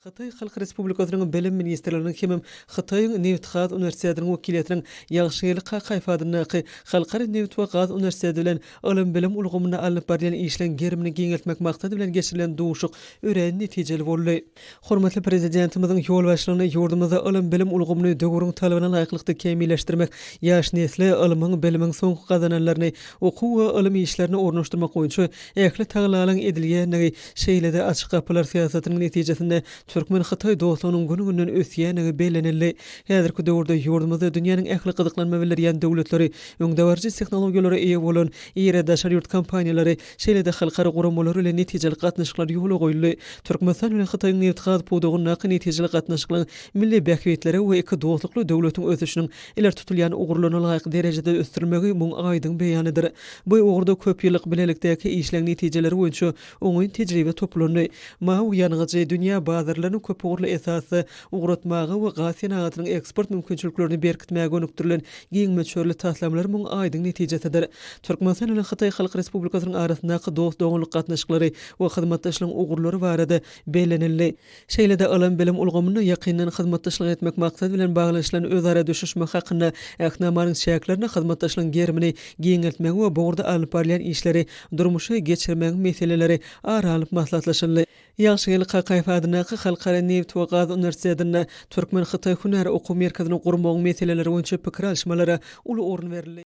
Hytaý Halk Respublikasynyň Bilim ministrliginiň hemem Hytaýyň Nebitgaz uniwersitetiniň wekiliýetiniň Ýagşygeldi Kakaýew adyndaky Halkara nebit we gaz uniwersiteti bilen ylym-bilim ulgamynda alnyp barylýan işleň gerimini giňeltmek maksady bilen geçirilen duşuşyk örän netijeli boldy. Hormatly Prezidentimiziň ýolbaşçylygynda ýurdumyzda ylym-bilim ulgamyny döwrüň talabyna laýyklykda kämilleşdirmek, ýaş nesle ylmyň, bilimiň soňky gazananlaryny okuw we ylym işlerine ornaşdyrmak boýunça ähli tagallalaryň edilýändigi, şeýle-de açyk gapylar syýasatynyň netijesinde türkmen-hytaý dostlugynyň gün-günden ösýändigi bellenildi. Häzirki döwürde ýurdumyzda dünýäniň ähli gyzyklanma bildirýän döwletleri, öňdebaryjy tehnologiýalara eýe bolan iri daşary ýurt kompaniýalary, şeýle-de halkara guramalary bilen netijeli gatnaşyklar ýola goýuldy. Türkmenistan bilen Hytaýyň nebitgaz pudagyndaky netijeli gatnaşyklaryň milli bähbitlere we iki dostlukly döwletiň ösüşiniň ileri tutulýan ugurlaryna laýyk derejede ösdürilmegi muň aýdyň beýanydyr. Bu ugurda köp ýyllyk bilelikdäki işleň netijeleri boýunça oňyn tejribe toplandy. Mawy ýangyjy dünýä bazarlaryna köpugurly esasda ugratmaga we gaz senagatynyň eksport mümkinçiliklerini berkitmäge gönükdirilen giň möçberli taslamalar muň aýdyň netijesidir. Türkmenistan bilen Hytaý Halk Respublikasynyň arasyndaky dost-doganlyk gatnaşyklary we hyzmatdaşlygyň ugurlary barada bellenildi. Şeýle-de ylym-bilim ulgamynda ýakyndan hyzmatdaşlyk etmek maksady bilen baglanyşylan özara düşünişmek hakynda Ähtnamanyň çäklerinde hyzmatdaşlygyň gerimini giňeltmegiň we bu ugurda alnyp barylýan işleri durmuşa geçirmegiň meseleleri ara alnyp maslahatlaşyldy. Ýagşygeldi Kakaýew adyndaky Halkara nebit we gaz uniwersitetinde Türkmen-hytaý hünär okuw merkezini gurmagyň meseleleri boýunça pikir alyşmalara uly orun berildi.